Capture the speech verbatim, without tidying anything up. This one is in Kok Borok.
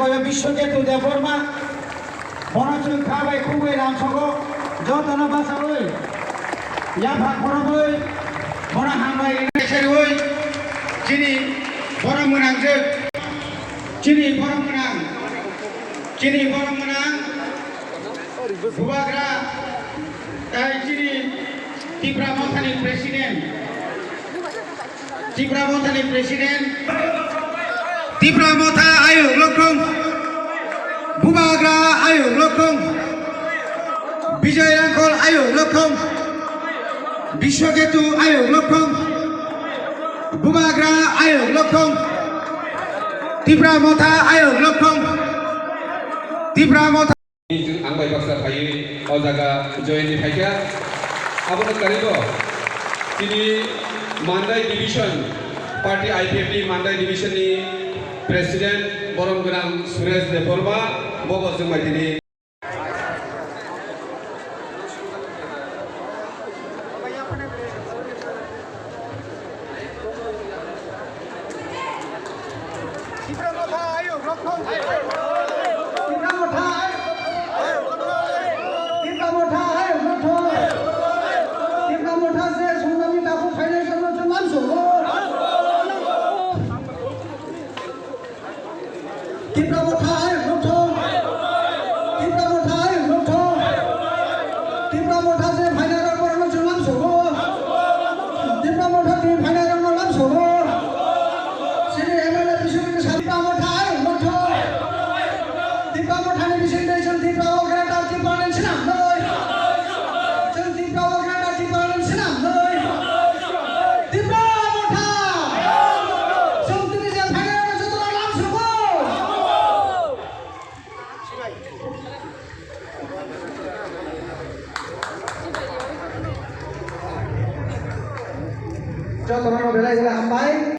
Biswaketu Debbarma, bono chwng kha bai khuk bai rang sogo, jotono bachaui, yaphang khorogwi, bono hambai rwui, chini borok mwnangjwk, chini borok mwnang, chini borok mwnang, bubagra, tai chini Tipra Mothani President. Tipra Mothani President. Tipra Motha Ayuk Lokhong. Bubagra Ayuk Lokhong. Bijoy Rangkhol Ayuk Lokhong. Biswaketu Ayuk Lokhong. Bubagra Ayuk Lokhong. Tipra Motha Ayuk Lokhong. Tipra Motha. Ang bai baksa phaiwi o jaga join ni phaikha. Abono karibo chini Mandai Division, party I P F T Mandai Division ni President borom gwnang Suresh Debbarma, bobo chwng bai tini. Tipra Motha Ayuk Lokhong. Tipra Motha Ayuk Lokhong. Tipra Motha Ayuk Lokhong. Tipra Motha se Sundami Taku Financial no chwng lamsogo. Tipra Motha Ayuk Lokhong. Tipra Motha Ayuk Lokhong. Tipra Motha se phainai rok borokno chwng lamsogo. Tipra Motha twi phainai rokno lamsogo. Chini M L A bisingtwi sa Tipra Motha Ayuk Lokhong. Tipra Mothani bisingtwi chwng Tipra o greater Tipraland swnamnai. Chwng Tipra o greater Tipraland swnamnai. Tipra Motha! Chwng tini je phainai rokno jotono lamsogo! Jotono belai belai hambai.